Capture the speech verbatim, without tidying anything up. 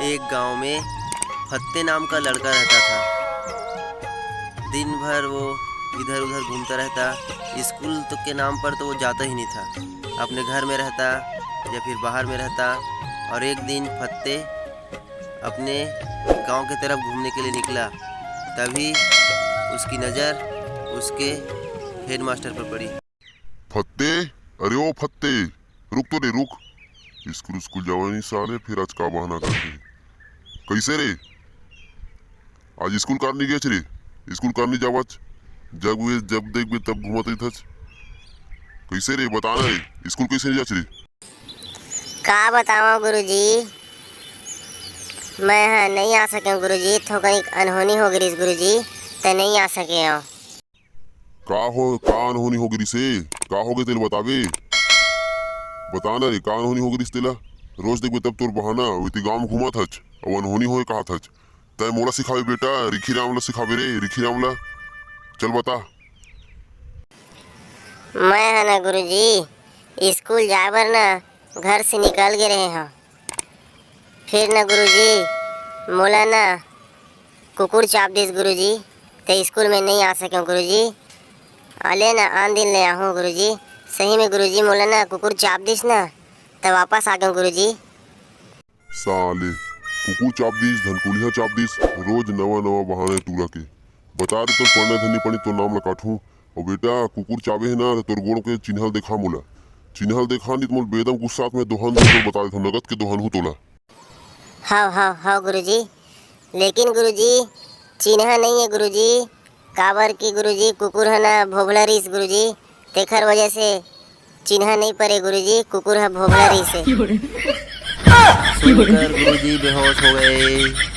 एक गांव में फत्ते नाम का लड़का रहता था। दिन भर वो इधर उधर घूमता रहता। स्कूल तो के नाम पर तो वो जाता ही नहीं था, अपने घर में रहता या फिर बाहर में रहता। और एक दिन फत्ते अपने गांव की तरफ घूमने के लिए निकला, तभी उसकी नज़र उसके हेडमास्टर पर पड़ी। फत्ते, अरे ओ फत्ते, रुक तो रे, रुक। स्कूल, स्कूल जावा नहीं साले, फिर आज का बहाना करके? कैसे रे? आज स्कूल कार नहीं गया रे? स्कूल कार नहीं जावाच? जब वे, जब देख बे तब घुमात रही थच। कैसे रे, बताना रे, स्कूल कैसे नहीं जाच रे? का बतावं गुरुजी, मैं ह नहीं आ सके गुरुजी, थोकनिक अनहोनी हो गिरिस गुरुजी, त नहीं आ सके हंव। का हो, का अनहोनी हो गिरिस हे? का हो गे तेला बताबे? बता ना रे, का अनहोनी हो गिरिस तेला? रोज देखबे तब तोर बहाना, ओती गांव में घूमत हच, अउ अनहोनी होए कहत हच। तैं मोला सिखाबे बेटा, रिखी राम ला सिखाबे रे, रिखी राम ला। चल बता। मैं ह ना गुरुजी, स्कूल जाए बर ना घर से निकल गे रहे हंव। फिर ना गुरुजी, मोला ना कुकुर चाब दिस गुरुजी, त स्कूल में नहीं आ सके गुरुजी। अले ना आन दिन ले आहूं गुरुजी। सही में गुरुजी, मोला ना कुकुर चाब दिस ना, त वापस आ गेंव गुरुजी। साले, कुकुर चाब दिस, धनकुलिहा चाब दिस, रोज नवा नवा बहाना टूरा के। बता रे, तोर पढ़ना धनी पड़ी, तोर नाम ला काटहूं। अउ बेटा, कुकुर चाबे हे ना, त तोर गोड़ के चिन्हा देखा मोला। चिन्हा देखा, नहीं त मोला बेदम गुस्सा आत, मैं दोहन दे तोर बता देथंव, नगद के दोहन हूं तोला। हव, हव, हव गुरुजी। लेकिन गुरुजी, चिन्हा नहीं हे गुरुजी, काबर कि गुरुजी, कुकुर ह ना भोभला रिस गुरुजी, तेखर वजह से चिन्हा नहीं परे गुरुजी, कुकुर ह भोभला रिस हे। सुनकर गुरुजी बेहोश हो गए।